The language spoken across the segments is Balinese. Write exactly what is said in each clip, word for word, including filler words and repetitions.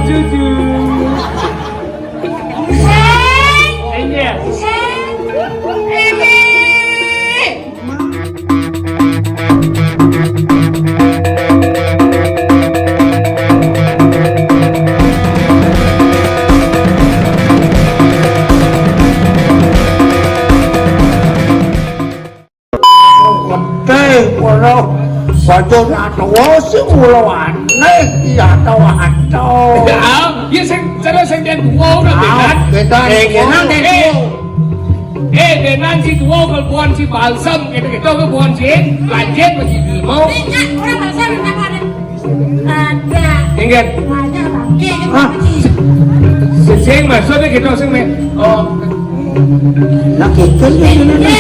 Cucu. Sing. Inggih. Sing. Ini. Gedé, para bocah tua sing kula aneh, ya, tua-tua. Ya, ya, sing, cara sing den tua, ora, ah, bedan. Bedan. Eh, tua. Bedan, den tua. Eh, eh, bedan si tua, kalau bukan si balsam, gitu-gitu, kalau bukan si lanjut, masih di mau. Ini, ya, orang balsam, kenapa ada? Ada. Inggih. Banyak, Bang. Iya, iya, hah? Bang. Sing, sing maksudnya gitu, sing, Mek. Oh. Nah, gitu, ya, ini, ini.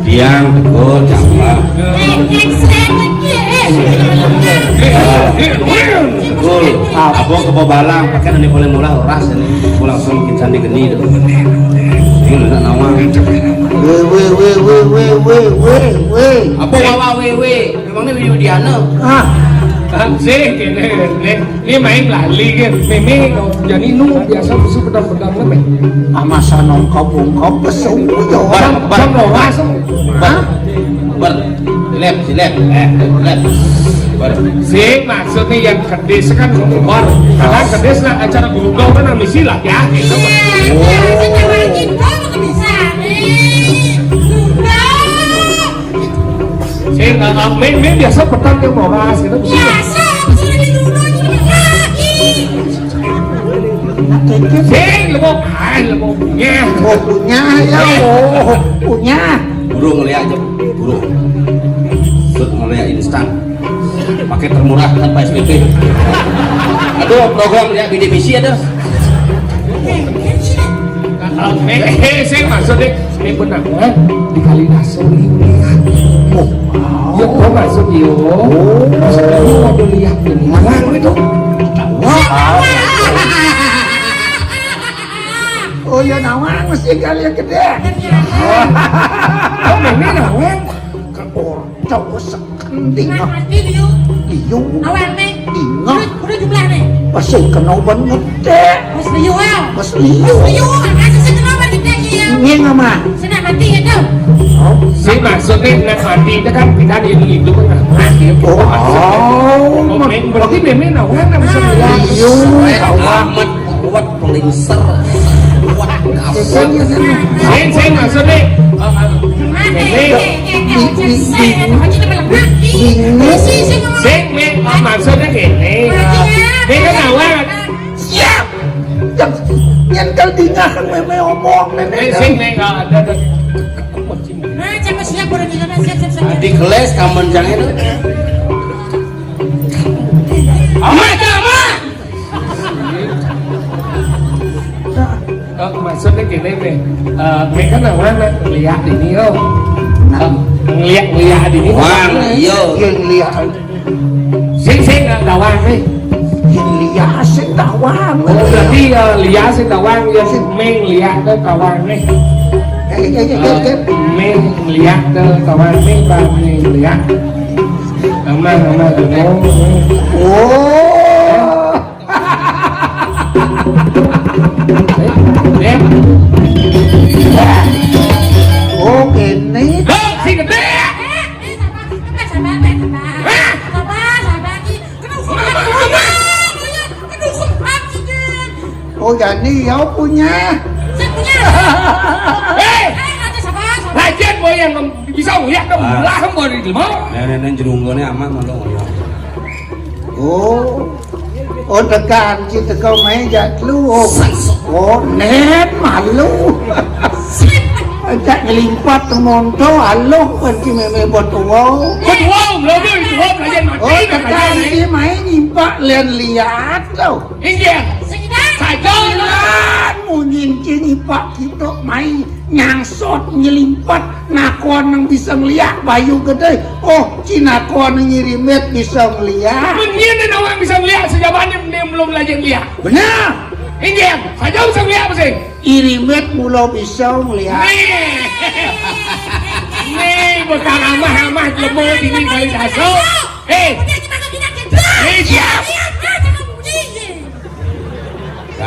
Tiang, tegul, jambah. Eh, eh, sing, eh, eh. Tegul, abang ke Babalang, pakai nanti paling murah, oras ini. Aku langsung bikin sandi geni, tuh. Ini nggak nawang. Weh, weh, weh. Apa wawa, weh, weh? Emangnya Widiana? Ah. Ah, sih, gini, nih, nih main lali kan. Meme, jani nu biasa musuh pedang-pedang, Meme. Amasa nongkop-ungkop, pesu, yo. Bar, bar. Jam rolas. Bar. Hah? Bar. Lep, si lep. Eh, lep. Bar. Sing, maksudnya yang kedis kan bar. Kadang kedis lah acara gulung kan, misi lah, ya, gitu. Iya, iya, iya, sing, yang lagi, gua mau ke bisa, nih. Gulung. Sing, ah, ah, main, main biasa petang yang mau bahas gitu. Biasa, bisa lagi dulu, ini lagi. Sing, lemok, ah, lemok punya. Oh, punya, ya, oh, punya. Burung ngeliat aja, burung. Sud ngeliat instan. Pakai termurah tanpa S P P. Aduh, program lihat B D B C ada. Eh, eh, eh, saya maksudnya, eh, benar, eh, di Kalidaso ini. Oh, ya, oh, maksud yo. Oh. Maksudnya, lu ada lihat ini. Mana itu? Wah. Oh, ya, nawang mesti kali yang gede. Oh, ini nawang. Ke orto sekending. Nah, pasti liu. Liu. Awal nih. Ingat. Udah, udah jumlah nih. Pasti kena obat ngedek. Mas liu, ah. Mas liu. Mas liu, ah. Masa sih kena obat ngedek, iya? Ini nama. Senang mati gitu. Oh. Si maksudnya nak mati itu kan kita di hidup kan mati. Oh, oh. Oh, berarti memang awal nggak bisa lihat. Liu, awal. Kuat pelingser. Kuat kabut. Sing, sing, maksudnya. Sing, sing, maksudnya gini. Ini kan awal. Siap. Yang nyentel dingah kan meme omong, meme. Eh, sing, neng, ada, ada. Nah, siapa siap, udah di sana, siap, siap, siap. Di kelas kamen jangan itu. Amat, amat. Eh, maksudnya gini, Meh. Eh, Meh kan awalnya ngeliat ini, yo. Nah. Eh, ngeliat, ngeliat ini. Wah, iya. Iya, ngeliat. Sing, sing, eh, gawang, Meh. Yang liat sing gawang. Oh, berarti, eh, liat sing gawang, ya, sing Meh ngeliat ke gawang, Meh. Eh, eh, eh, eh, eh. Meh ngeliat ke gawang, Meh, Bang, Meh ngeliat. Aman, aman, aman. Oh. Eh, eh. Oh, kene. Hei, si gede. Eh, eh, sabar, sabar, sabar, sabar. Hah? Sabar, sabar, Ki. Aduh, aduh, aduh, aduh, aduh, aduh. Oh, jadi ya punya. Saya punya. Eh, eh, sabar, sabar. Lagian boy yang bisa ngeliat ke belah, boy, di mau. Nenek-nenek jerunggone aman, mau dong. Oh. Oh, tekan, ci teko main jak telu. Oh. Oh, nen malu. Ajak ngelimpat ke monto, aluh, kan ci meme buat wow. Buat wow, lho, itu wow, belajar mati, oh, tekan, ci main nyimpak len liat, loh. Inggih. Saja. Lan, munyin ci nyimpak kita main. Nyangsot, nyelimpat, nakon nang bisa ngeliak, bayu gede. Oh, ci nakon nang irimet bisa ngeliak. Mending nawang bisa ngeliak, sejabane mending belum lagi ngeliak. Benar. Inggih, saja bisa ngeliak, sing. Irimet mula bisa ngeliak. Nih. Nih, bekal amah-amah jelema dini kali daso. Eh. Nih, siap.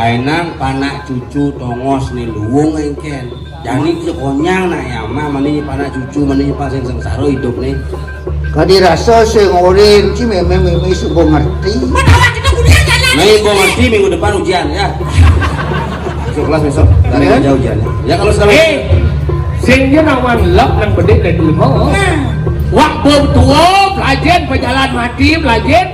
Aénang panak cucu tongos né luung éngkén. Jani bisa konyang nak ya mah, mani panak cucu, mani panak sing sengsara hidup né. Kadi rasa sing orin ci mémé-mémé suba ngerti. Nah, ibu ngerti minggu depan ujian ya. Masuk kelas besok. Tarik aja ujiannya. Ya kalau sekarang. Eh, sing dia nawang lep nang bedik dari dulu mau. Wak bom tua, pelajen pejalan mati, pelajen.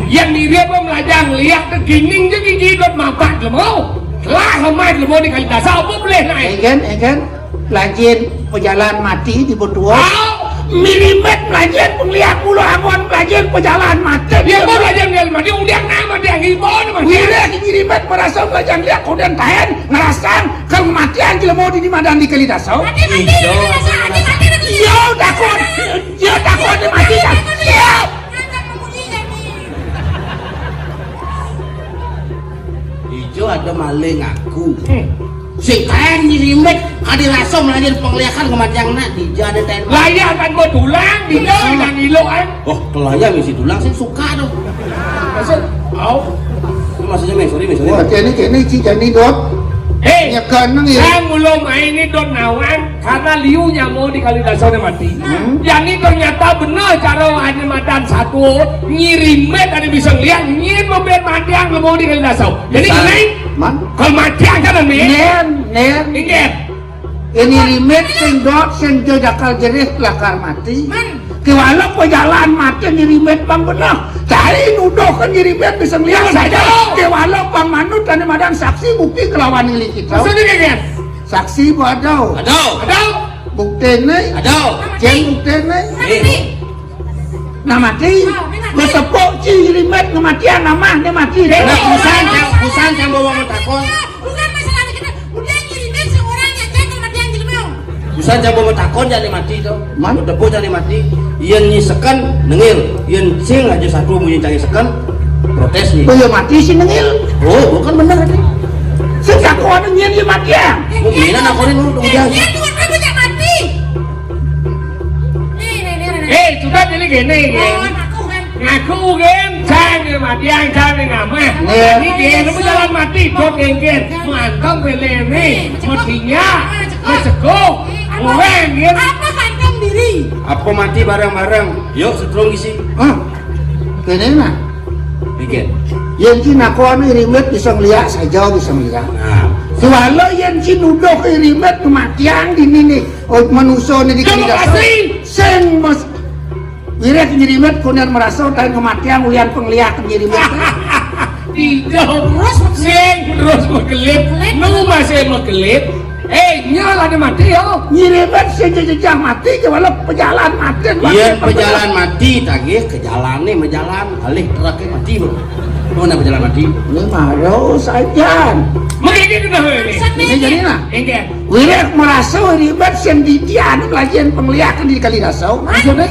Yang mirip pun melajang liak, gining je gigi dot mapat lemo. Lah, lemah lemo di kali dasar, apa boleh naik? Egen, egen. Pelajen pejalan mati di betua. Au, mirimet pelajen pengliak mulu angon pelajen pejalan mati. Dia pun pelajen pejalan mati, udah nama dia ngibon, Mas. Wira di mirimet merasa pelajen liak, kemudian tahan, ngerasang, kematian jelema di madan di kali dasar. Mati, mati, mati, mati, mati, mati. Iya, takut. Iya, takut dia mati, kan? Iya. Ijo ada maling aku. Sing kain nyirimbit, kadi rasa melajari pengliakan kematian nak, dija ada tain. Layar kan gua tulang, dija nang iloan. Oh, kelayang isi tulang, sing suka dong. Maksud, au. Itu maksudnya, Meh, sorry, Meh, sorry. Wah, kene, kene, ci, kene, dot. Eh, nyekan nang ya. Saya ngulum ini dot nawan. Karena liu nyamo di kali dasar mati. Hmm. Yang ini ternyata benar cara hanya madan satu, ngirimnya tadi bisa ngeliat, nyin memberi mati yang mau di kali dasar. Jadi kena man, kalau mati aja kan, Min? Nen, nen. Inggih. Ini rimit sing dot sing jo jakal jerih lakar mati. Man. Kewala pejalan mati ini rimit bang benar. Cari nuduh kan ini rimit bisa ngeliat saja. Kewala bang manut dan madan saksi bukti kelawan ini kita. Maksudnya, Min? Saksi bu ada. Ada. Ada. Bukti ni. Ada. Ceng bukti ni. Mati. Nah mati. Ngetepuk ci limet ngematian namah dia mati. Nah, busan cang, busan cang bawa metakon. Bukan masalah kita. Udah ngirimin seorang yang cek kematian jelema. Busan cang bawa metakon jadi mati tu. Man? Ngetepuk jadi mati. Yen nyi seken nengil, yen sing aja satu munyi cang seken, protes nih. Oh ya mati si nengil. Oh, bukan benar tadi. Sejak kau ada nyen dia mati ya. Mungkin aku ini mau tunggu dia. Dia tuh kan punya mati. Nih, nih, nih, nih. Eh, sudah jadi gini, gini. Lawan aku kan. Ngaku, gini. Jangan mati, jangan ngamah. Iya. Ini gini, lu jalan mati, kok genggen. Mantong beli ini. Matinya. Masego. Orang, gini. Apa kantong diri? Apa mati bareng-bareng? Yuk, setrum isi. Hah? Kene nah. Bikin. Yen ci nakon irimet bisa ngeliat saja bisa ngeliat. Nah. Kewala yen ci nuduh irimet kematian dini nih. Oh, manusia ni di kali dasar. Sing mas. Wirid nyirimet kuner merasa tahan kematian ulian pengliak nyirimet. Tidak. Terus sing terus megelip. Nu masih megelip. Eh, nyal ada mati ya. Nyirimet sing jejak mati kewala pejalan mati. Iya, pejalan mati tagih ke jalan nih, mejalan alih truknya mati, bro. Mana pejalan mati? Ini marau saja. Begini kita ini. Ini jadi nah. Enggak. Wirid merasa ribet sendiri anu pelajaran pengliakan di kali dasar. Maksudnya?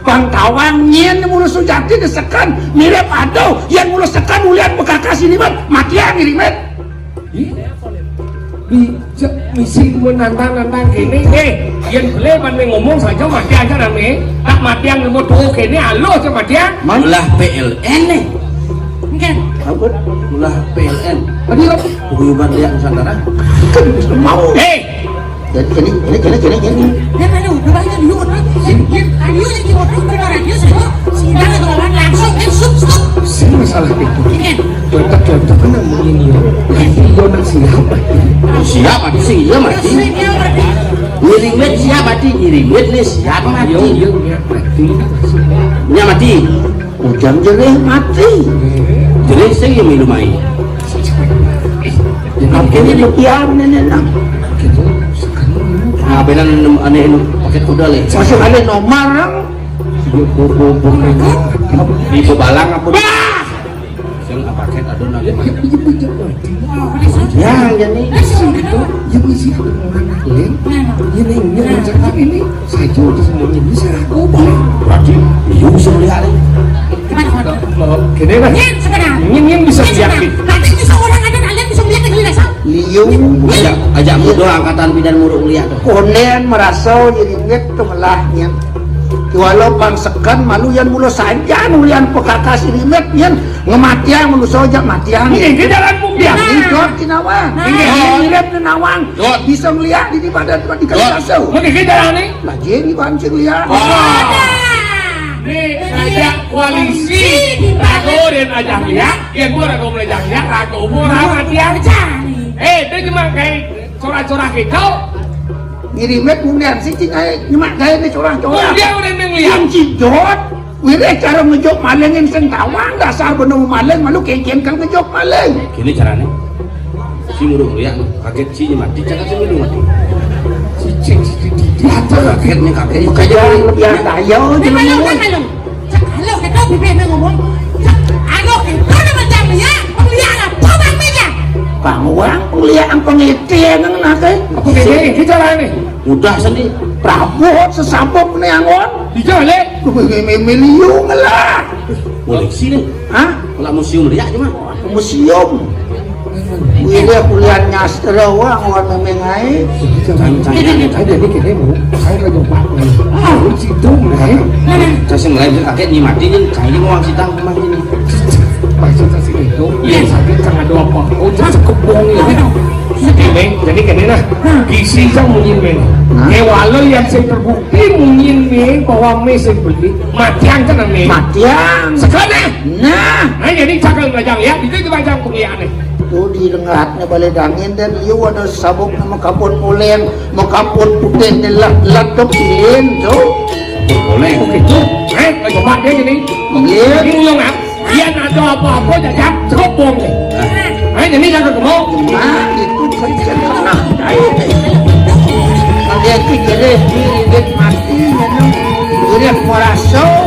Bang tawang nyen mulu sujati desekan mirip aduh yang mulu sekan ulian bekakas ini mah matian ini met. Ih, bisa misi menantang-nantang gini. Eh, yang beli pan ngomong saja mati aja rame. Tak mati yang nemu tuh gini aluh aja matian. Ulah P L N nih. Enggak. Apa? Ulah P L N. Tadi apa? Paguyuban Liak Nusantara. Kan bisa mau. Eh, jadi ini ini ini ini ini. Dia mana udah banyak dulu kan? Dia dia ayo yang jawab dulu berapa dia semua. Sehingga lawan langsung eh stop stop. Sing masalah itu. Iya. Contoh-contoh kan namanya ini. Tapi dia nak siapa? Siapa di sini? Iya mati. Ngiring wet siapa di ngiring wet nih siapa mati? Iya, iya, iya, mati. Nya mati. Ujang jerih mati. Jerih sing yang minum air. Akhirnya dipiar nenek nang. Nah, benar aneh nu paket kuda leh. Masuk ada nomor. Di balang apa? Sing paket aduh nanti. Ya, jadi. Ini ini ini. Saya udah semuanya bisa. Oh, baik. Berarti liu bisa melihat nih. Gini lah. Ini yang bisa lihat nih. Berarti bisa orang ada kalian bisa melihat dari dasar. Liu. Aja aja muda angkatan bidan muruk lihat tuh. Konen merasa jadi inget tuh melahnya. Walau pang seken malu yan mula sajan ulian pekakas irimet yan ngematiang manusa jak matiang. Nggih, nggih, jalan pun biar. Nah. Idot di nawang. Nah. Nggih. Mirip di nawang. Dot. Bisa ngeliat di, di badan tempat di Dot. Kayu. Nggih, nggih, jalan ni. Lajin di bahan sing liat. Wah. Ni ngajak koalisi Rago dan Ajah Liak, ya gua Rago Ajah Liak, Rago gua matiang. Eh, dia cuma kayak Corah-corah kita. Ngirimet kemudian si cing ai nyemak gaya ni corah-corah. Oh, dia orang yang lihat. Yang cidot. Wireh cara ngejok malingin sing tawang dasar bener maling malu kengken kang ngejok maling. Kini carane. Si murung lihat kaget si mati cakap si murung mati. Si cing si cing di atas kagetnya kaget. Makanya lebih ada ya. Jangan malu, jangan malu. Cak, halo, kita bibirnya ngomong. Cak, halo, kita udah macam ya, pemilihan apa namanya? Pang wang pemilihan pengitian nang nake. Apa beda ini caranya? Udah seni. Prabot sesabok ni angon. Hijau le. Miliung lah. Koleksi ni. Hah? Kalau museum lihat cuma. Museum. Wih, dia kuliah nyastra wang wan memeng ae. Jangan, jangan, jangan. Ada ni kene mu. Saya lagi empat ni. Ah, situ ni. Saya sing lain kakek ni mati ni, saya ni wang sidang kemah ni. Maksud saya sih itu. Iya. Sakit kan ada apa? Oh, jangan kebong ni. Jadi kene nah. Gizi sang munyin men. Hah? Kewala yang saya terbukti munyin men bahwa men saya beli. Matiang kan men. Matiang. Sekarang. Nah. Nah, jadi cakal bajang ya. Itu itu bajang kuliah ni. Tu di lengatnya balai dangin dan liu ada sabuk nama kapur poleng, makapur putih ni lat lat tu pilin tu. Kapur poleng. Begitu. Eh, coba dia gini. Iya. Ini ulung ah. Dia nak ada apa-apa jajak cukup bom ni. Eh, ini jangan kemau. Nah, itu kerja tengah. Dia tu jelek ni dia mati ni. Dia merasa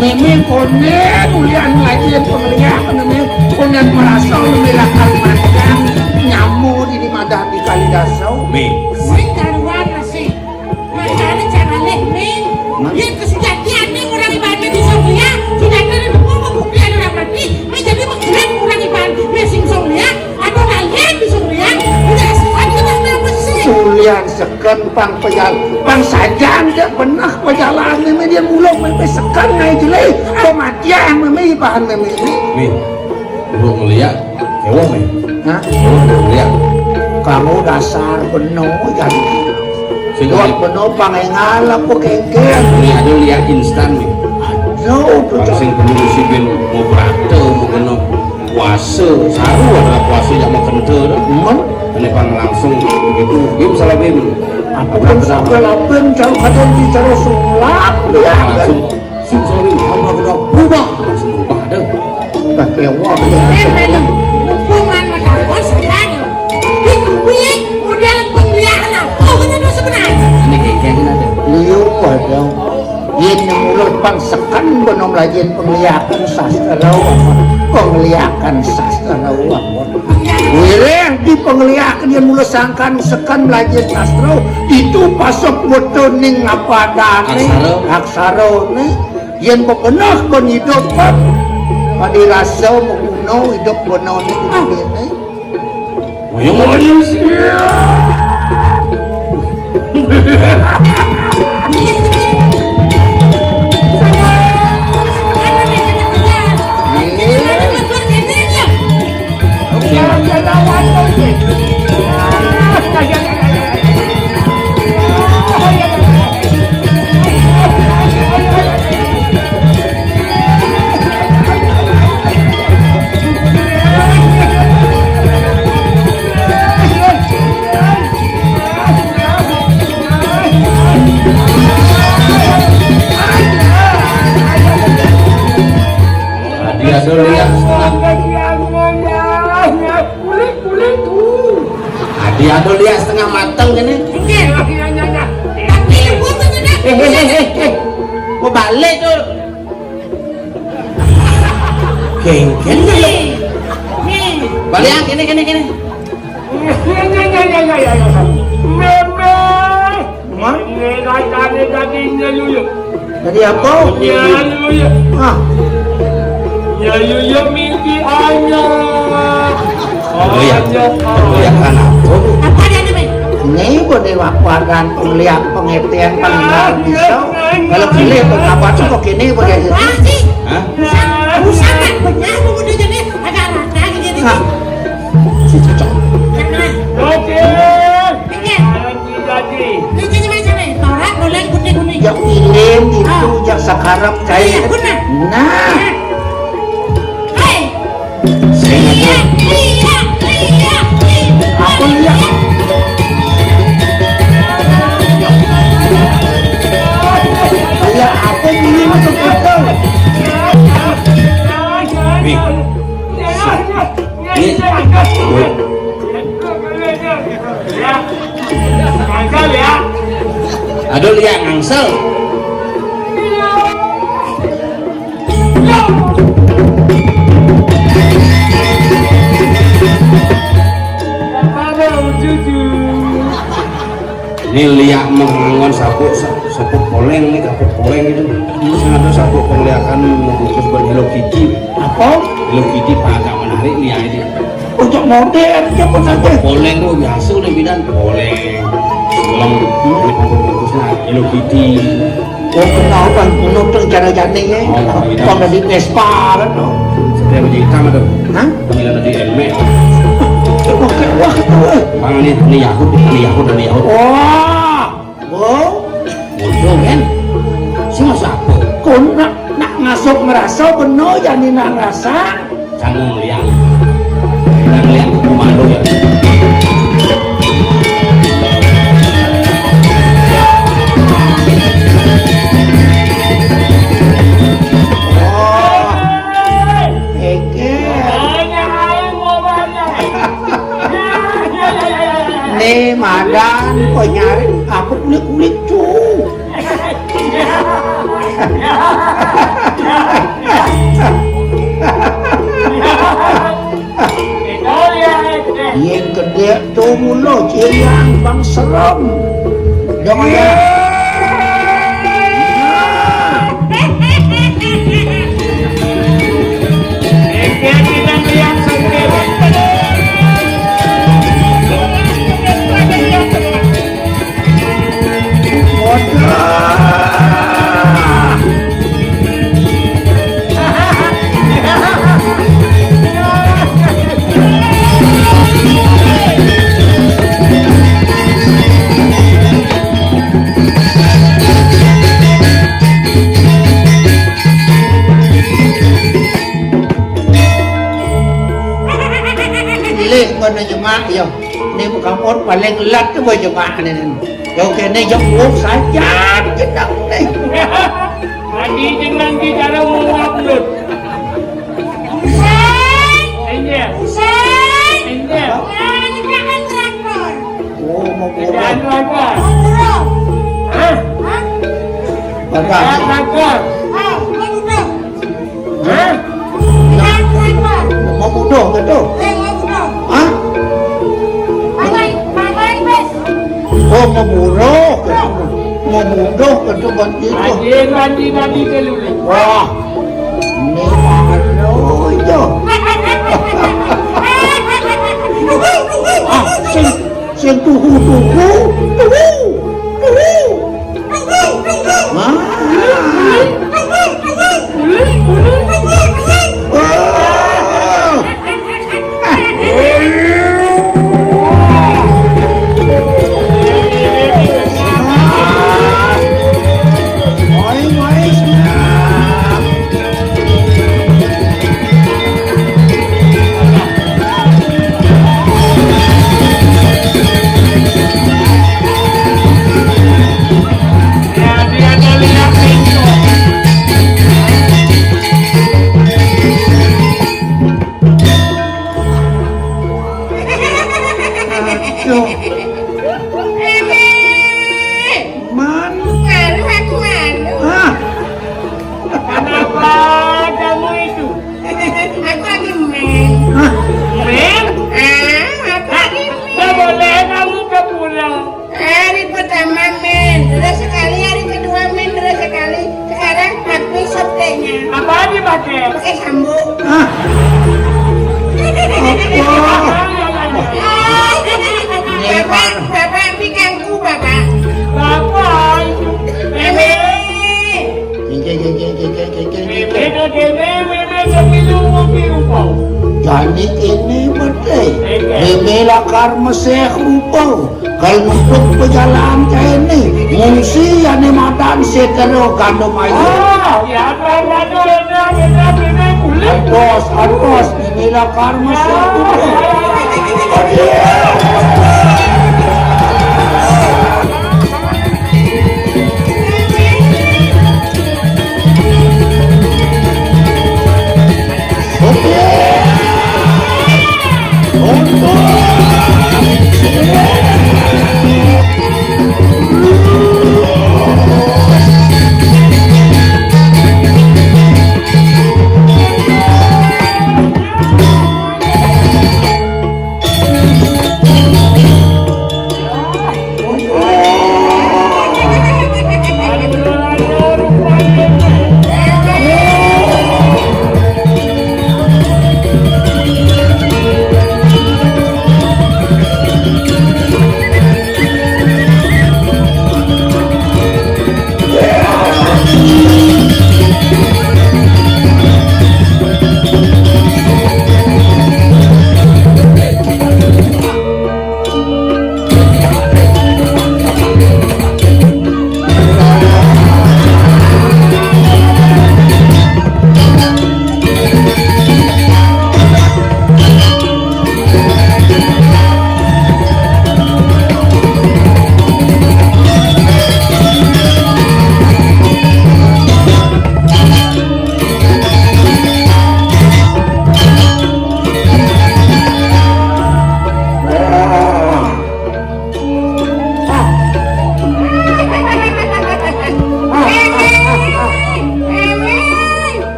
memang konen ulian lagi pemeliharaan memang konen merasa memilahkan macam nyamuk ini madah di Kalidasau. Ni. Sing karuan masih. Makanya jangan leh, Ming. Nah. Dia kesejatian, Ming, orang ibaratnya di Soria, sudah ada di rumah, mau bukti ada orang mati, Ming jadi mengkritik orang ibarat, Ming sing Soria, ada lain di Soria, udah sesuai kita punya posisi. Sulian seken pang pejal, pang sajan dia benah pejalan ni, dia mulung mimpi seken ngai jelai, kematian mimpi bahan mimpi ni. Ming. Burung ngeliat, kewoh nih. Hah? Burung ngeliat. Kamu dasar beno jadi. Sing Dua beno pangengal apa kengkeng. Ini ada lihat instan nih. Aduh, tuh. Sing perlu si bin mau berata, mau kena puasa, saru ada puasa yang mau kental dah. Hmm? Ini pang langsung begitu, bim salah bim. Apa pun salah bim, jauh kadang bicara sulap, ya. Langsung Sing sorry, hamba kena berubah. Langsung berubah dah. Dah kewak dah. Eh, Melu, hubungan sama kawan sekarang. Di kuih, model pengliakan apa kena tu sebenarnya? Ini kayak gini ada. Liu ada. Yen mulut pang seken benom lajin pengliakan sastra. Pengliakan sastra. Wireh di pengliakan yen mula sangkan seken mlajah sastra, itu pasok wetuning apadane aksara. Aksarane yen bebenah kon idup, Pak. Padi rasa meguna idup benane kene. Oyong manusia. Dia dulu ya. Adi ado lihat setengah mateng kene. Nggih. Tapi ibu tuh tidak. Eh, eh, eh, eh, eh. Mau balik tuh. Kengken tuh. Nih. Nih. Balik ah, kene, kene, kene. Memang. Hah? Ini katanya tadi nyeluyup. Tadi apa? Nyeluyup. Ah. Nyeluyup mimpi anak. Nyeluyup. Nyeluyup kan apa? Apa dia namanya? Ini boleh waparan penglihat pengertian pengingat bisa. Kalau boleh pengabat kok ini boleh jadi. Hah? Usah, Pak. Benar, Bu, udah jadi. Agak rata gitu. Nah. Cocok. Nah. Oke. Oke. Jadi. Ini jadi macam ni. Torak, boleh, kuning, kuning. Ya, ilim itu, ya, sekarang saya. Iya, benar. Nah. Hei. Iya, iya, iya, iya. Apa iya? Iya, apa ini masuk akal? Nih. Nih. Aduh, lihat ngangsel. Ini liak mengangon sabuk, sa-, sabuk poleng nih, sabuk poleng gitu. Ini sengaja sabuk pengliakan membungkus ban Hello Kitty. Apa? Hello Kitty pada menarik liak ini. Untuk model, siapa saja? Poleng tuh biasa udah bidan poleng. Poleng, ini pembungkusnya Hello Kitty. Oh, kenapa? Menonton cara jane ya. Oh, iya. Kalau di Vespa kan, oh. Setiap di hitam ada. Hah? Panggilan di Elme. Oke, wah, wah. Bang, ini, ini Yahud, ini Yahud, ini Yahud. Wah, oh. Bodoh kan? Si mau siapa? Kau nak, nak ngasuh ngerasa bener, jadi nak ngerasa. Jangan lihat. Jangan lihat, aku malu ya. Oh, Eke. Nih, madan, kau nyari, aku kulik-kulik tuh. Yang gede tuh mulo, ciang bang serem. Dong ya. Pilih kono nyemak yo. Ini bukan por paling lat tu baju mak ni. Yo kene jok wong saja kita ni. Lagi dengan kita mau ngupload. Enggak. Enggak. Oh, mau pulang. Enggak. Hah? Hah? Bapak. Enggak. Hah? Mau bunuh ke tu? Hah? Oh, mau bunuh ke tu? Mau bunuh ke tu, banci tu? Banci, banci, banci dulu ni. Wah. Ni anu je. Ah, sing, sing tuhu, tuhu, tuhu, tuhu. Ini, ini betul. Ini lakar meseh rupa. Kalau nutup pejalan ke ini, ngungsi ane madan setero gandum ayu. Ah, ya, kan, aduh, ini, ini, ini, kulit. Atos, atos, ini lakar meseh rupa.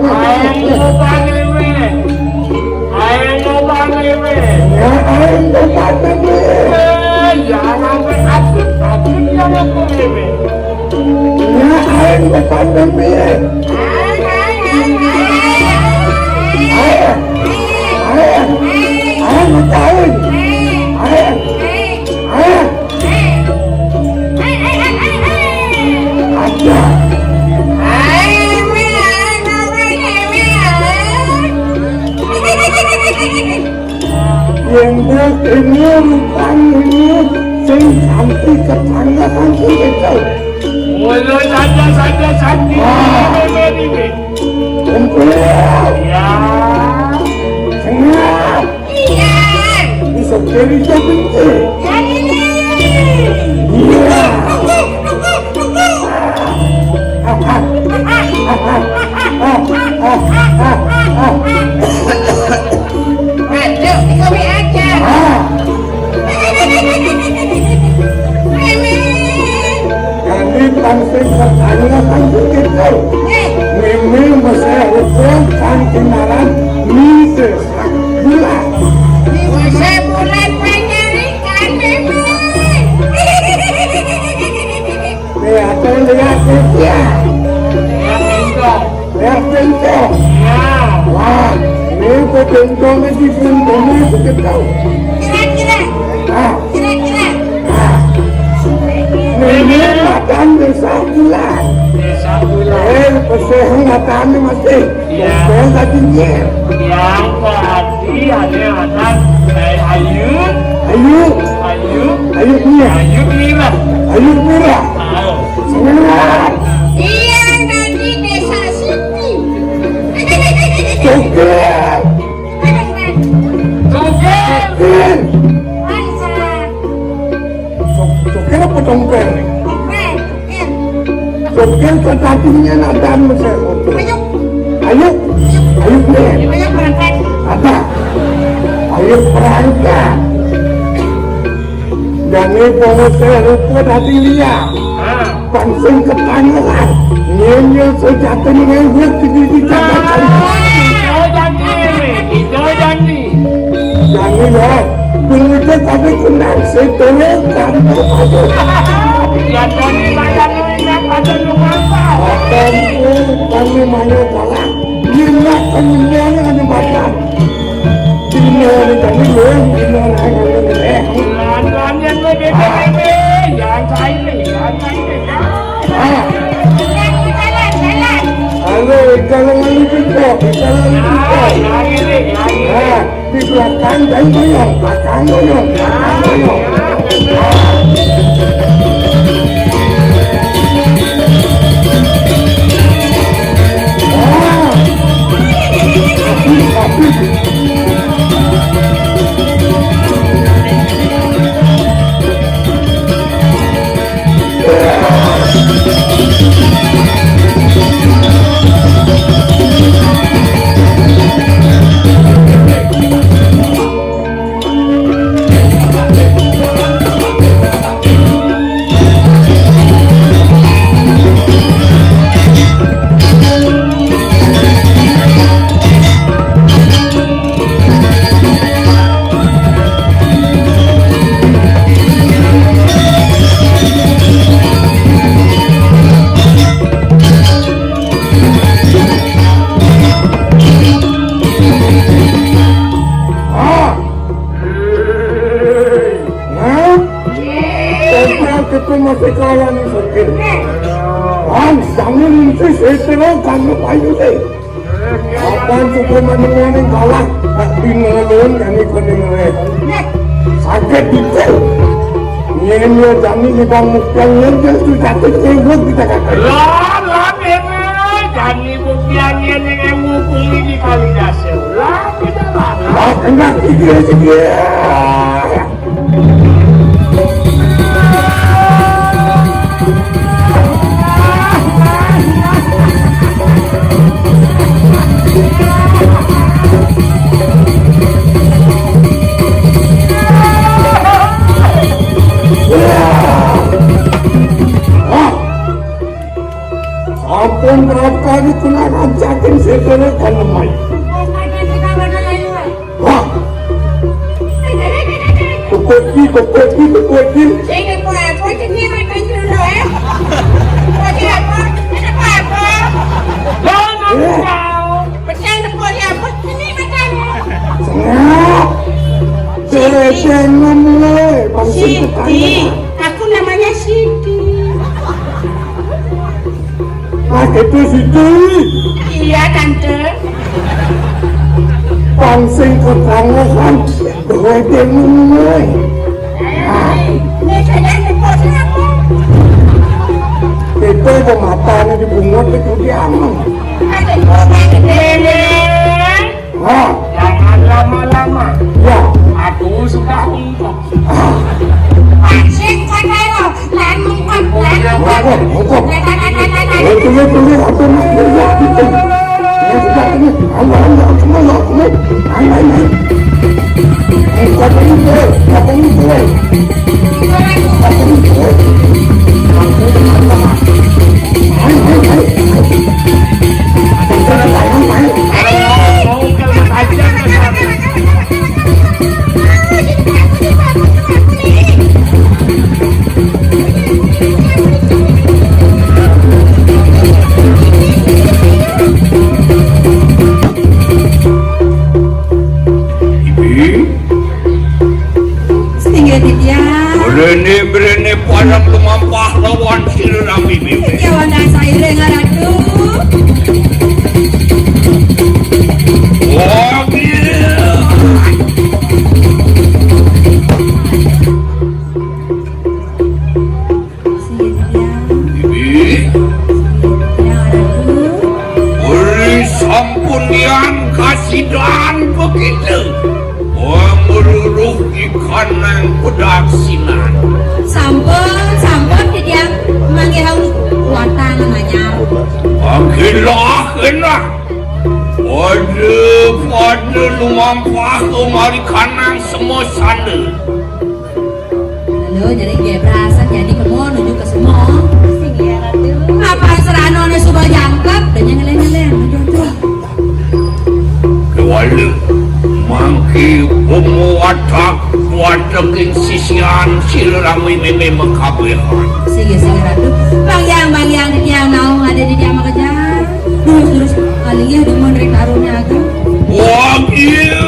Ayo, Bang Ewe. Ayo, Bang Ewe. Ya, ayo, Bang Ewe. Eh, jangan sampai takut, takut dia, Bang Ewe. Ya, ayo, Bang Ewe. Ayo, ayo, ayo, ayo, ayo. Ayo. Aja. Yén bukan ini, rupanya ini sing sampai ketanggahan sing itu. Mulai saja, saja, saja. Wah. Ini, ini, ini. Kumpul. Ya. Senang. Iya. Bisa jadi jabinti. Jadi. Iya. Aduh, kowe aja. Ah. Ini pancing pertanyaan pancing kita. Ini mesti hukum pancing aran misi. Bulan. Misi bulan panjarikan, Mimi. Nih, aku lihat ya. Lihat pintu. Lihat pintu. Ya. Wah, ini kok pintunya di pintunya segitu. Kira-kira. Ah. Kira-kira. Ah. Ini makan desa bulan. Desa bulan. Eh, pesehan matanya masih. Iya. Saya tadi nyer. Yang tadi ada anak, eh, Ayu. Ayu. Ayu. Ayu Mira. Ayu Mira. Ayu Mira. Tahu. Semangat. Iya, tadi desa Siti. Joget. Joget. Joget. Joget apa dompet? Dompet. Sopir ketatinya ada mesir. Ayo. Ayo. Ayo, nih. Ayo berangkat. Ada. Ayo berangkat. Dan ini pengusaha rupa tadi lihat. Ah. Langsung ke Tangerang. Nyenyo sejati ngewek di, di Jakarta. Jauh janji, jauh janji. Jangan ya, tunggu deh, tapi kena setelah kamu masuk. Ya, dari saya lu ingat ada lu apa? Akan kami mana kalah, lima kemudian ada makan. Lima ada kami lu, lima ada kami lu. Bulan-bulan yang lebih, lebih, yang saya Ah. Halo, kalau lalu jempol, kalau lalu jempol. Ah, di belakang dan goyang, belakang goyang, belakang goyang. Ah. Asik, asik. Ah! Hah? Tempel kita masih kalah nih, Sugih. Bang, jangan mesti setelah kamu payu deh. Kapan suku menengah nih kalah? Tak bingung kan nih kuning. Sakit itu. Ini jani di bang mukanya dia sudah kecil kita kata. Lah, lah, memang. Jani buktiannya dengan ngukumi di kali dasar. Lah, kita lah. Lah, enggak, iya, iya. Ampun, berapa kali kena rajakin segala kan lemai. Wah. Kopi, kopi, kopi. Sing apa? Apa jenis makan dulu, eh? Kopi apa? Apa apa? Jangan kau. Pecah tepuk dia apa? Ini makan. Sengap. Cerecengan mulai. Bangsa Siti. Aku namanya Siti. Nah, itu situ. Iya, Tante. Pang sing kekangesan, duwe dengung. Nah. Ini saya nyebut siapa? Itu pemataannya di bungut itu diamen. Ada kota gede. Hah? Jangan lama-lama. Ya. Aku sudah untuk. Ah. Asik, Pak Kairo. Lan mengkon, lan mengkon. Mengkon, mengkon. Lan, lan, lan, lan, lan, lan. Eh, tunggu, tunggu, aku nak kerja, gitu. Ya sudah, ini. Ayo, ayo, aku mau, aku mau. Ayo, ayo. Mengkon ini, boy. Apa ini, boy? Apa ini, boy? Ayo, ayo, ayo. Ibi. Singgih titiang. Brene-brene padang lumampah lawan sira rame mimpi. Ya, wana saire ngaratu. Wah, gila. Singgih titiang. Ibi. Singgih titiang, ratu. Uli sampun yang kasidan begitu. Wong meruruh ikan nang pedaksinan. Sampun, sampun, titiang manggih haun watang anyar. Anggilah enak. Pada, pada lumampah kemari kanang semua sandal. Halo, jadi dia berasa jadi kemo nuju ke semua. Sing ya, Ratu. Apa serano ne suba jangkep, dan yang ngeleng-ngeleng, nuju tuh. Kewala, mangke pemuatak kuateking sisian sira rame meme mekabehan. Sing ya, sing ya, Ratu. Bang Yang, Bang Yang, di dia naung ada di dia makejar. Terus, terus, paling ya demen ring karunya aku. Wah, iya.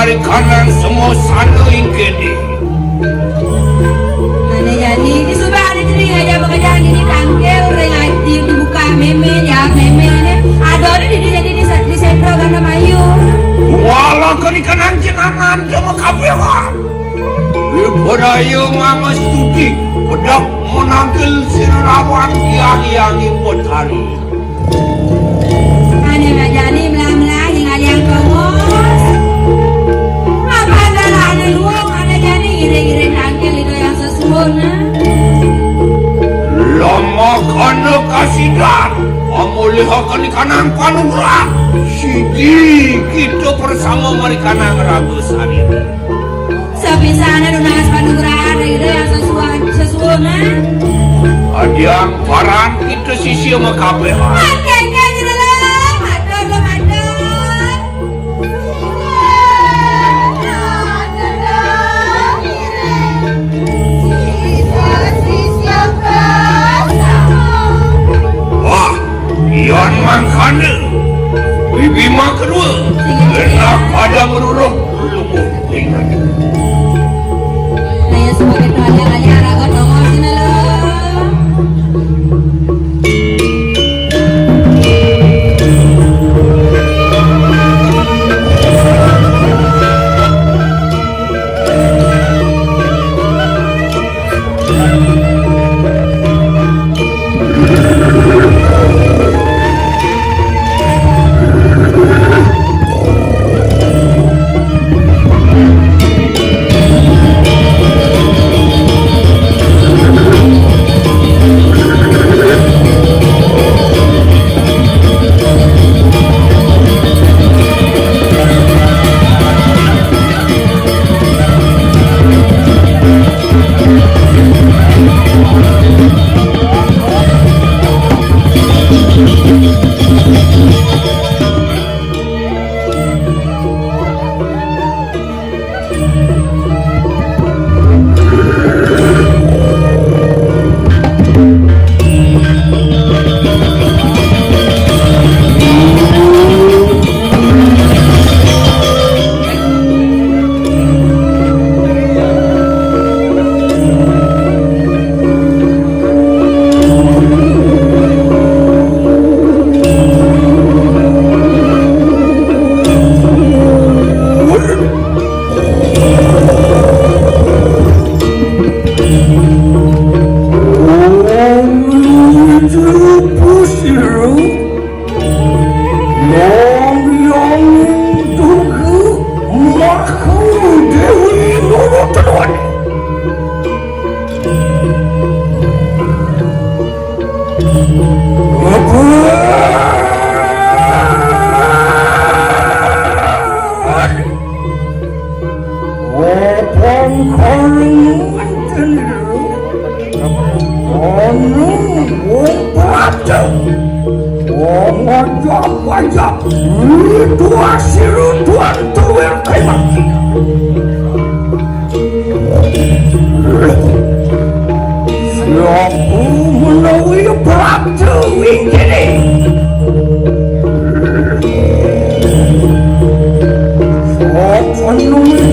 Kanang semua sana ingkene. Ane jani, di suba ane teri aja pekerjaan ini tangkil, ring aji dibuka meme, jawab meme ne. Ada ni di, di, di, di, di sentro gana mayu. Wala kani kanang jenangan sama kapewan. Ibu rayu mama studi, bedak menangkil sirawan yang yang imput hari. Ane majani melah-melah ning aliang kongos. Apa adalah ane luong, ane jani iring-iring tangkil ido yang sesuun, nah. Lama kana kasidan, amulihakan ikanang panugrah. Siji kita bersama marikanang raga sarira. Sapisanan nunas panugrahan ira yang sesuai, sesuunan. Adiang paran kita sisia makabeh. Makan kan ira lah, matur lo matur. Wah, Ion mangkana. Bibi mah kedua. Enak pada meruruh. Lumbuh. Saya sebagai tuan yang hanya raga nongol sini lo. Wong lucu pusir. Yang yang tugu maku Dewi Nurutadwani. Apang karung manten. Anu wong praja. Wong ajab-ajab. Ritual sirutuan tuwir kaimaksi. Siapa menawi praja winjene? Siapa menawi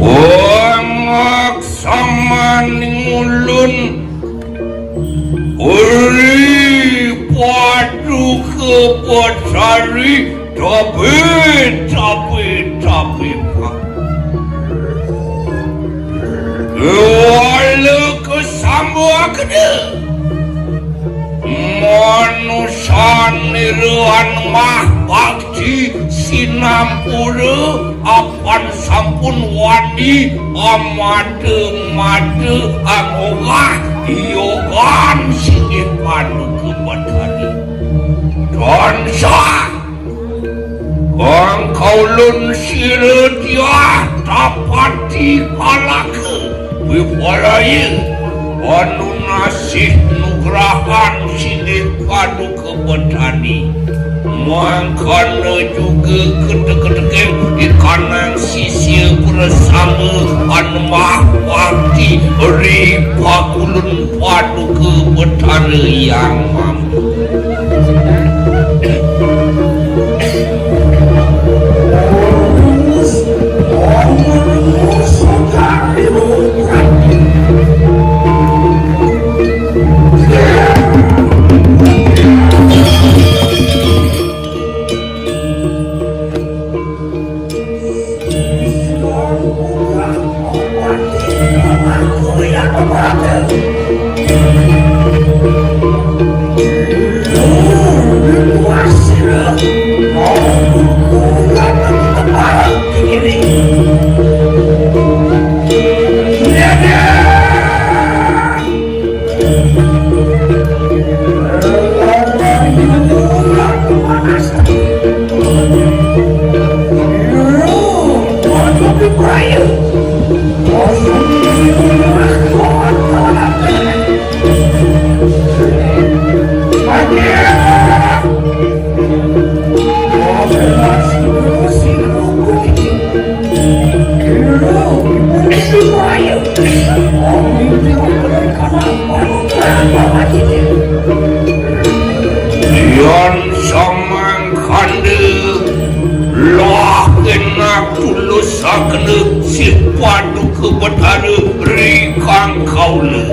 Wangak samaning ulun, uri Paduka Betari, tapi, tapi, tapi, Pak. Wala kasambakna. Manusa niruan mah bakti sinampura apan sampun wani amada-mada angogah yogan singgih Paduka Betari. Tansah Kang kaulun sira diah tapati palaka wipalaya anu nasih nugrahan singgih Paduka Betari. Mangkana juga ketek-keteking ikanang sisia prasama anu mah bakti ri pakulun Paduka Betara Yang Mampu. Yan samangkanda lah kenak tulus sakena si Paduka Betara ri kang kaula.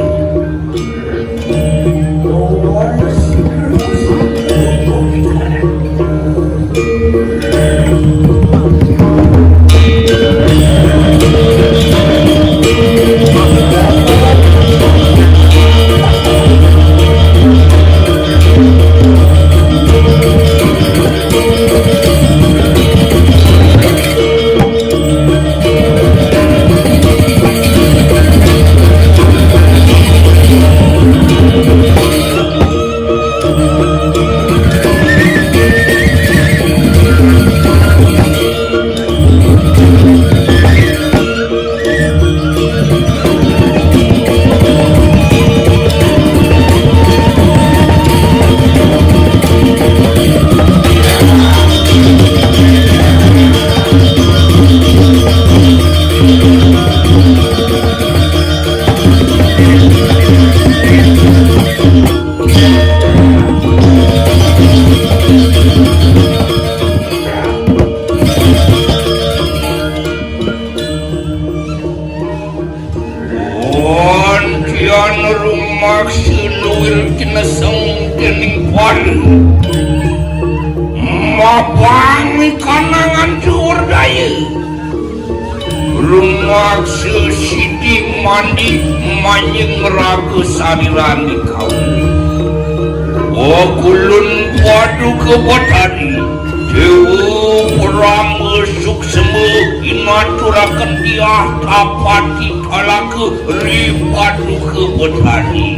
Antian rumaksa luwir tineseng dening para. Mapang kanangan dhuwur daya. Rumaksa sidi mandi manjing raga sarirani kaula. Okulun Paduka Betari, Dewa Brahma Suksma, inaturaken tiah tapati talaka ri Paduka Betari.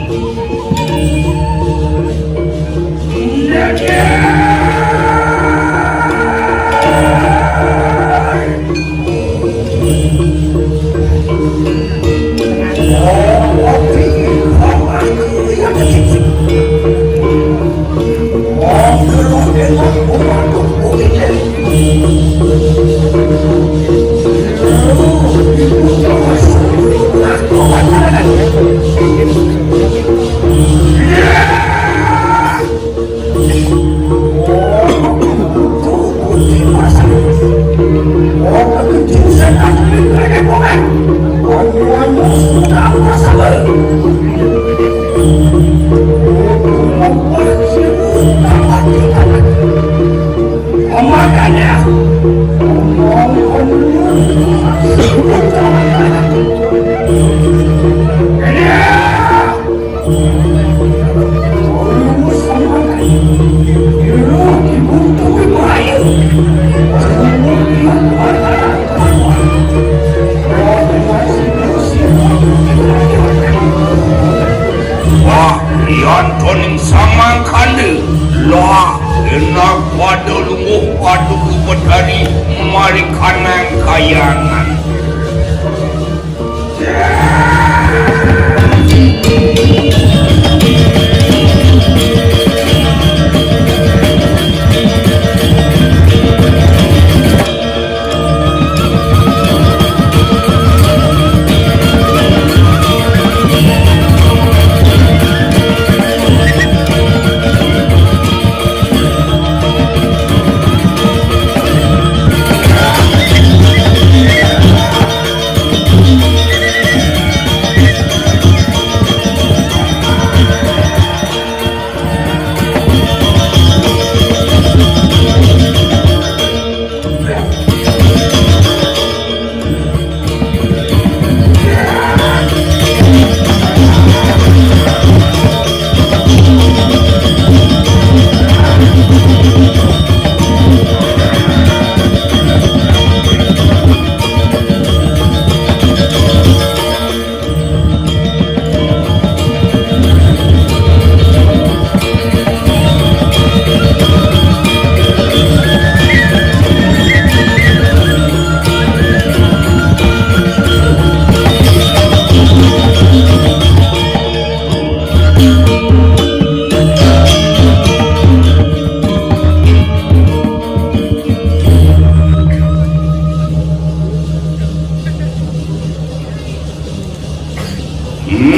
Lah, enak pada lungguh padu ke betari mari kanang kayangan.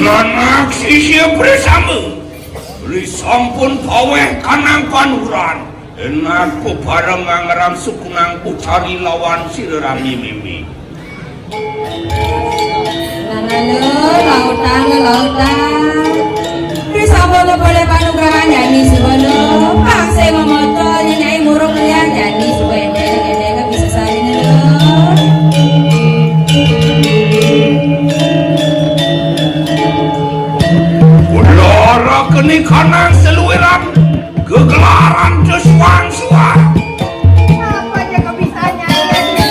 Nanak sisya bersama, beri sampun paweh kanang panuran. Enak peparengan ngaran sukunang utari lawan sira rami mimi. Nanana, lautang, lautang. Beri sampun paweh panugrahan jani subana. Paksa mamotol nyai murung lian jani subana. Bisa saja nana. Ulara keni kanang seluiran kegelaran desuang suar. Apa aja kau bisa nyanyi?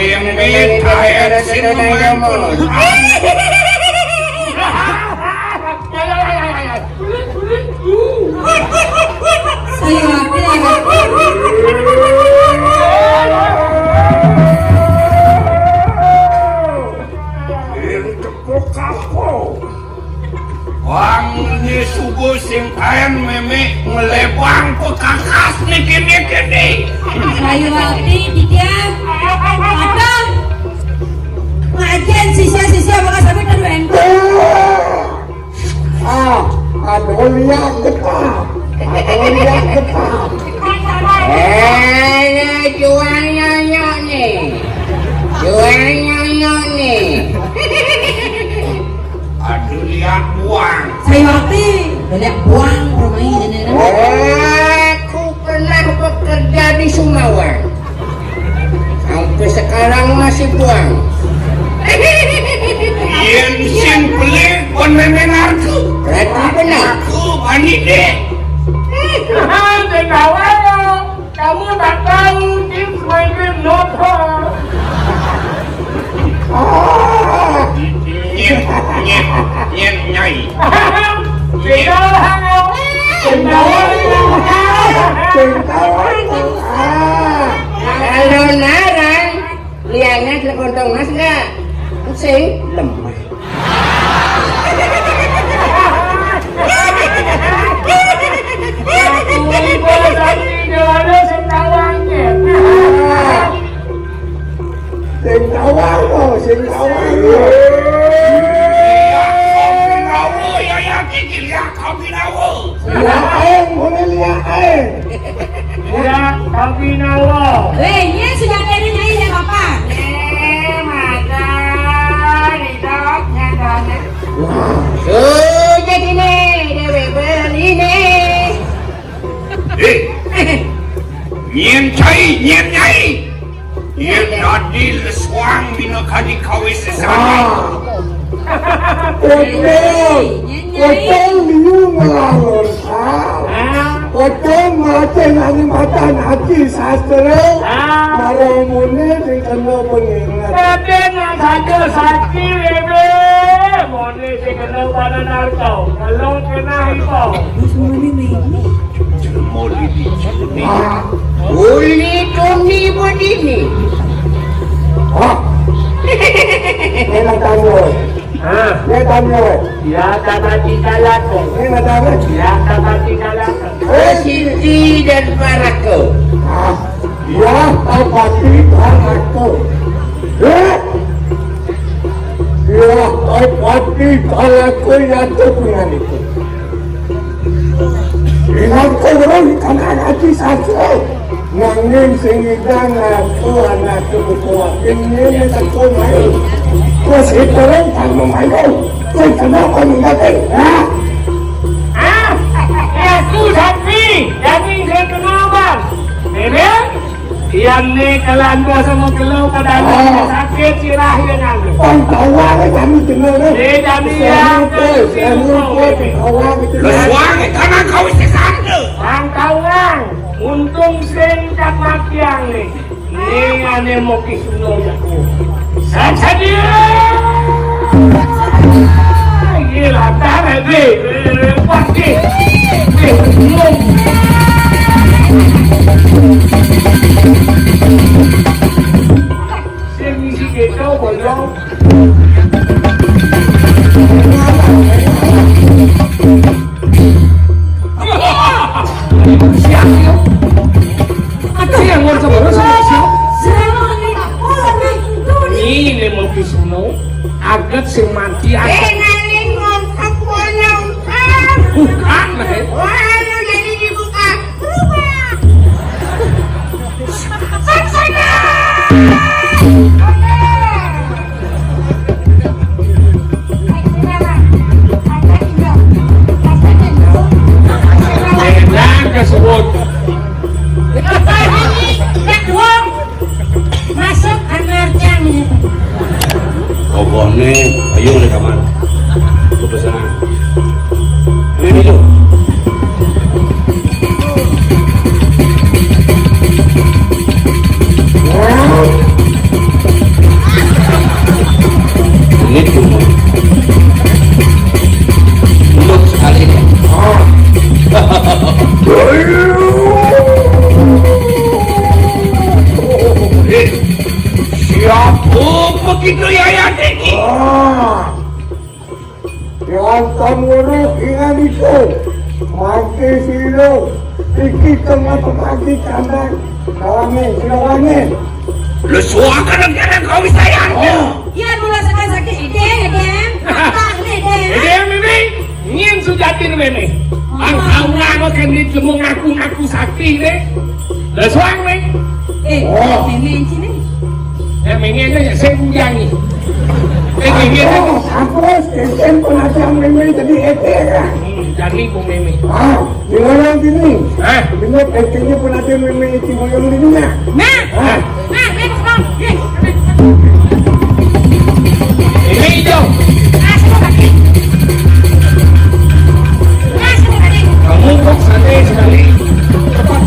Yang beda ya, sini mampun. Saya mati. Yang tepuk kapok. Wang, ini subuh sing kaen mémé ngelebang pekakas niki-niki ni. Sayuwakti, titiang. Padahal ngajén sisya-sisya bakal sampai terbentuk. Ah, aduh lihat depan. Aduh lihat depan. Eh, jual nyonya nih. Jual nyonya nih. Aduh, liak buang. Sayuwakti, liak buang, rumahnya ini. Aku pernah bekerja di Sumawang. Sampai sekarang masih buang. Yén sing beli kon mémé narku. Berarti benar. Aku bani dek. Kamu tak tahu, Jim Swaggart nopo. Nyén, nyén, nyén, Nyai. Nyén. Kalau narang, liannya ada kontong mas enggak? Sing lemah. Sing tawang, oh, sing tawang, oh. Liak aeng, boleh liak aeng. Liak kabinawa. Wéh, iya sudah ada nyai ya Bapak. Eh, mata, ridho, nyatane. Wah, sudah ini, dewe beli nih. Eh, nyén cai, nyén nyai. Yén dadi lesuang bina kadi kawis sesana. Ah. Koto, koto liu ngelalon sa. Koto ngacen ane matan aki sastra. Marang mune sing kena pengingat. Raden nang saja sakti, Bebe. Mone sing kena panen arto. Kalau kena ipo. Jelema didi juni. Ah, uli tuni bedini. Ah. Enak tanya. Ah. Ya tanya. Ya, tabati kalako. Enak tanya. Ya, tabati kalako. Oh, Siti dan Parako. Ah. Ya, tabati kalako. Eh. Ya, tabati kalako ya tu pengen itu. Ingat kau berang ikan anak di satu. Nanging sing ngidang aku anak buku wakil ini teko main. Terus itu kan mau main. Terus kenapa mengatakan? Hah? Ah, aku sapi. Jadi saya kenal bang. Memang? Tiang né kalanda sama kelo kadang sakit sirah ya nang. Pang tawang kami dengar. Dé jani ya. Pang tawang itu. Lesuang tanah kau sesat. Pang tawang. Untung sing kat matiang né. Né ané moki suno jaku. Sasadia. Gila, tarik deh. Pasti. Sing ngisi kita boyong. Siap, yuk. Ada yang mau coba, siap, siap. Ini mau disuno, aget sing mati, aget. Eh, ngaling ngongkak, ngongkak. Bukan, eh. Wah, lu jadi dibuka. Berubah. Enak kesebut. Masuk kamar cang. Pokoknya, ayo ke kamar. Aku pesan. Ini tuh. Wonten weruh ingandika, mangke sira iki tengah pagi kandang kami sira wangi. Lho, suaka nang kene kau wisayan. Oh. Iya, mula sekarang sakit ide, ide. Apa ide? Ide, Mimi. Ngin sujatin, Mimi. Ang kauna mo kendit lemu ngaku-ngaku sakti, deh. Lho, suang, Mimi. Eh, oh. Mimi sini. Eh, Mimi ini ya, saya bujang nih. Eh, Mimi ini. Aku, aku, aku, aku, Mimi jadi ete, ya. Hmm, jadi, Bu Mimi. Ah. Di mana sini? Hah? Bener, S T-nya pun ada memang itu yang dulunya. Nah, nah, nah, nah, ini hijau. Nah, semua tadi. Nah, semua tadi. Kamu kok sana sekali? Cepat.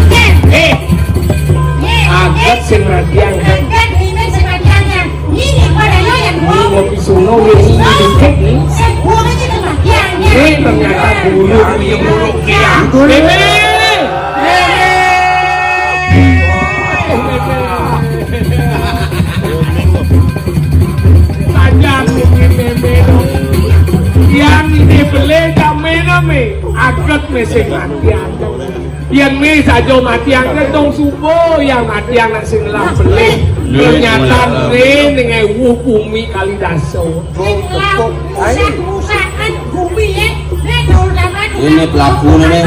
Eh, eh. Agat sing radiang. Agat ini sing radiang. Ini pada lo yang mau. Ngopi sono, ya, ini dikit, nih. Sebuah aja tempat yang, ya. Eh, ternyata bulu, bulu, ya. Bebe! Bebe! Tajam ini, Bebe. Yang ini beli, tak main, ame. Agat, mesek, latihan. Yen mi saja matiang kedong suba, yang matiang nak sing ngelah belih. Ternyata ne ningai wuh bumi kali dasa. Rusak-rusakan bumi, ya. Ini pelaku ne, ne.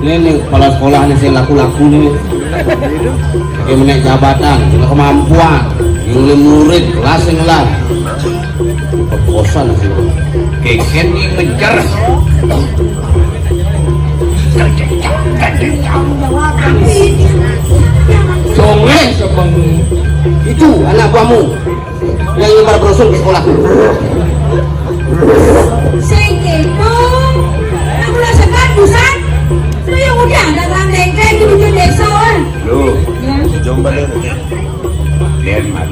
Ini, ini kepala sekolah ne sing laku-laku ne. Dia menaik jabatan, dia kemampuan, dia mulai murid, kelas sing ngelah. Kekosan sih. Keken ni menjer. Songe sebeng. Itu anak buahmu yang nyebar brosur di sekolahku. Sing itu, aku lah sebat, busan. Lu yang udah, ada orang dengkeh di ujung desa, kan? Lu, ya. Jomblo lu. Lihat, Mat.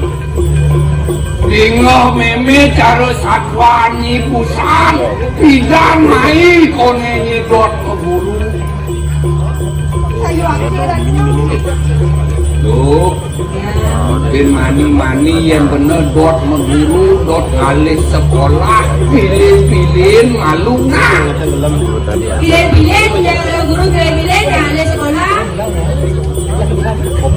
Dingeh meme cara satuan nyibusan, pidan mai kone nyedot ke guru. Ayo, aku lagi. Duh, bin mani-mani yang bener dot meguru, dot ngalih sekolah, pilih-pilih malu nah. Pilih-pilih, ya, guru pilih-pilih, ya, ngalih sekolah.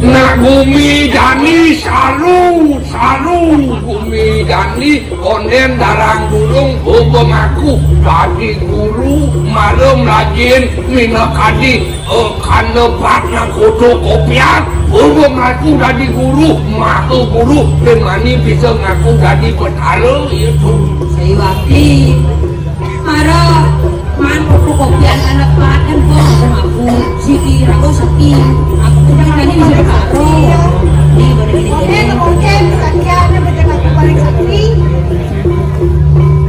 Nak gumi jani saru, saru gumi jani konden darang durung hukum aku dadi guru malum rajin mina kadi, eh, kanda pat nak fotokopian hukum aku dadi guru maka guru demani bisa ngaku dadi betara itu. Saya wakil. Mara, man fotokopian anak paten kok aku siki rago sakti. Aku kan tadi bisa karo. Ini boleh gini. Oke, oke, misalnya ada macam aku paling sakti.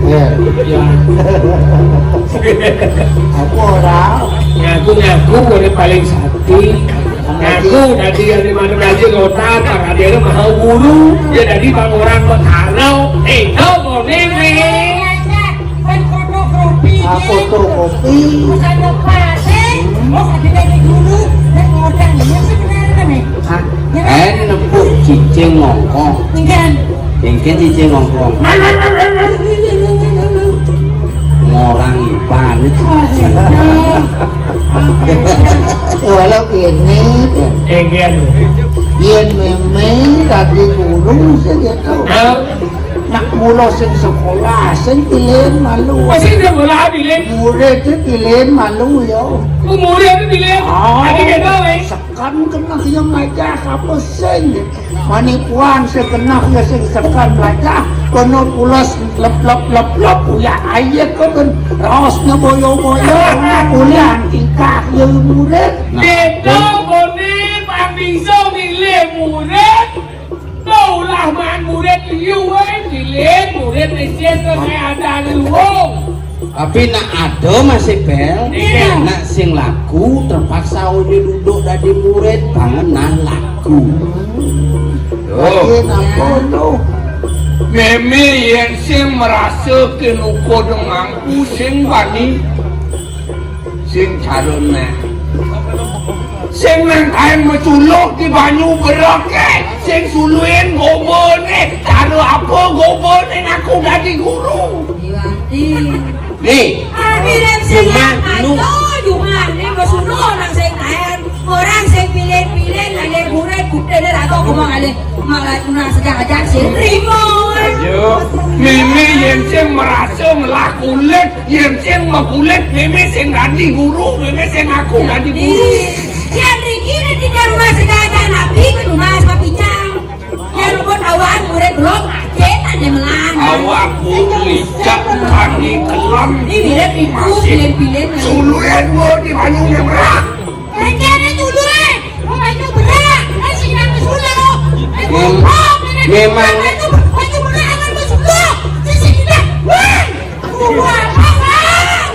Ya. Ya. Aku orang. Ngaku-ngaku boleh paling sakti. Ngaku tadi yang di mana gaji kota, tak ada yang mau guru. Ya tadi bang orang berkaro. Eh, kau mau neme. Kan fotokopi. Ah, fotokopi. Bukan mau pasang. Mau sakit lagi dulu. Dan ngotang. Ini sebenarnya nih. Ah, eh, nepuk cicing ngongkong. Enggak. Engke cicing ngongkong. Ngorang ipan itu. Walau ini, Engke. Yen meme tadi guru sing gitu. Hah? Nak mula sing sekolah, sing pilih malu. Masih dia bola pilih. Murid itu pilih malu ya. Oh, murid itu pilih. Ah, tadi kita, weh. Sekan kena yang ngajak apa sing? Manipuan segenah ya sing sekan belajar, kono pulas lep lep lep lep, ya ayat kau kan raosnya boyo boyo, kuliah tingkah ya murid. Nah, kita kone pang bisa milih murid, kau lah man murid liu, eh, milih murid mesin ke ada liu. Tapi nak ada masih pel, iya. Nak sing laku terpaksa udah duduk dari murid, pangan nah laku. Tuh. Lagi napa tuh? Meme yen sing merasa ke nuko denganku sing bani, sing carone. Sing nang kain meculuk di banyu berake. Sing suluin goboné, cara apa goboné ngaku dadi guru? Diwati. Nih, Akhirnya sing cuman lu Jumane, Mas Uno, nang sing kaen. Orang sing pilih-pilih, nang buret, buktiné ra tau ngomong alih. Malah tuna sejak-ajak sing trimo. Ayo, mémé yén sing merasa ngelah kulit, yén sing mekulit, mémé sing dadi guru, mémé sing ngaku dadi guru. Yén riki nek tinggal rumah sejak-ajak nabi ke rumah sapi cang. Yén pun awak murid belum, aja tak ada melan. Awakku licak kani kelam. Ini mirip itu, pilih-pilih. Suluin mau di banyunya merah. Rencana dulu, eh. Mau baju berak, eh, sing nang Solo. Eh, Mem-, goblok, eh, memang baju, baju berak, akan masuk lo. Sisi kita, wah, gua apa, Bang?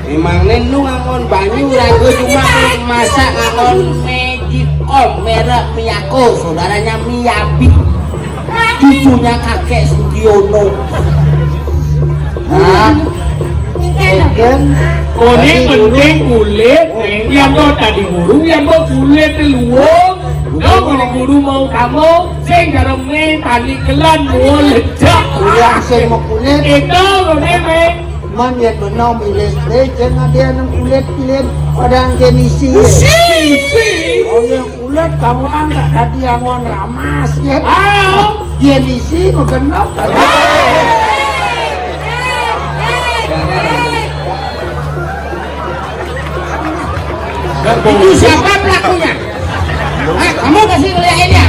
Memang nih lu ngangon banyu, lagu cuma masak ngangon Magicom, merek Miyako, saudaranya Miyabi. Cucunya kakek Sugiono. Nah, Eken. Koné penting kulit, yén to dadi guru, yén to kulit luwung. Yo, koné guru mau kamu, sing jaremé tani kelan mau lecak. Iya, sing mau kulit. Itu koné, Mé. Man yén bener milih, eh, jangan ada yang kulit-kulit, pada yang jenisi. Si, si. Oh, iya. Kulit kamu angkat dadi angon ramas, ya. Ah. Yén isi magenep. Itu siapa pelakunya? Ah, kamu kasih ngeliatin ya?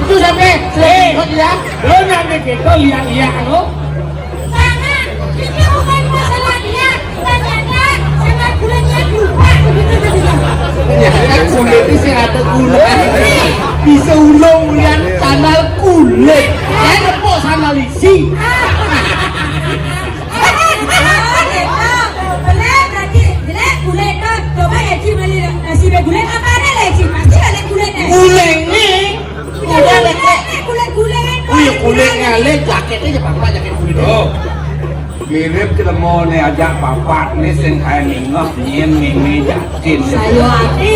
Itu siapa? Eh, lo nyampe gitu, lihat-lihat lo. Jangan, ini bukan masalah dia. Ternyata sama gulanya lupa. Ternyata kulit ini sih ada gula. Bisa ulung yang sandal kulit. Saya nepuk sandal isi. Jelek, berarti jelek, kulit kan. Coba ya, Ci, beli nasi be kulit apa ada lagi, Ci? Pasti ada kulit, eh. Kulit nih. Kulit, kulit, kulit. Oh, ya, kulit ngalih, jaketnya ya, Bapak, jaket kulit. Oh, mirip ke lemone aja, Bapak, nih, sing kayak ningok, nyen, mimi, jatin. Sayo ati.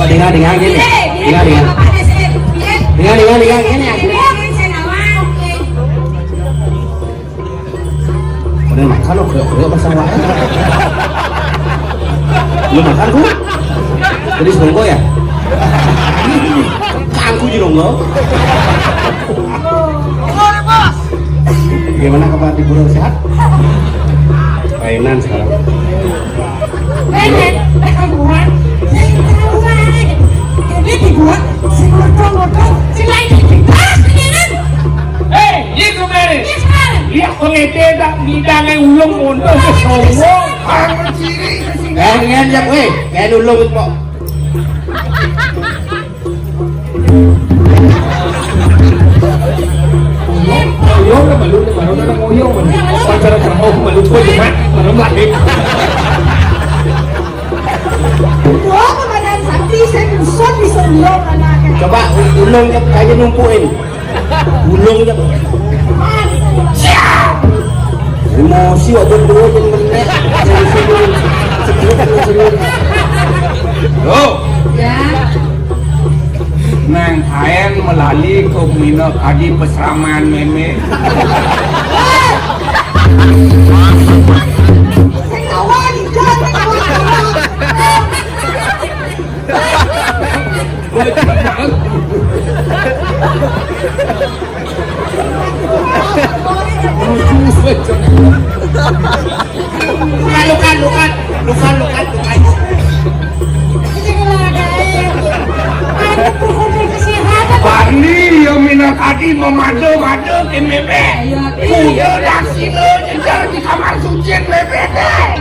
Dengar, dengar, gini. Dengar, dengar. Dengar, dengar, dengar, gini, ya. Udah makan lo, kriok-kriok pasang wae. Lu makan, Bu? Jadi seronggo ya? Kangku jeronggo. Gimana kabar di Pura, sehat? Mainan sekarang. Mainan, bukan. Ini dibuat, si ngotong-ngotong, si lain di tas, ini kan? Eh, iya, kemarin. Iya, sekarang. Lihat pengete tak ngidange ulung monto ke Songo. Bangun ciri ke sini. Eh, ngene, Jap, weh. Kayak ulung kok. Ngoyong, ngoyong, malu, malu, malu, ngoyong, malu. Pacar, pacar, oh, malu, kok, cuma, malu, malu. Doa kepada Santi, saya nyusun di Solo, anak-anak. Coba ulung, Jap, kayak numpukin. Gulung ya. Emosi aja dulu yang menek. Loh. Ya. Nang kaen melali ke mina kadi pesraman meme. Sing kawan, jangan kawan. Lukan, lukan, lukan, lukan, lukan, lukan. Bani, ya, mina tadi memado-mado ke meme. Kuda daksina jejer di kamar suci meme deh.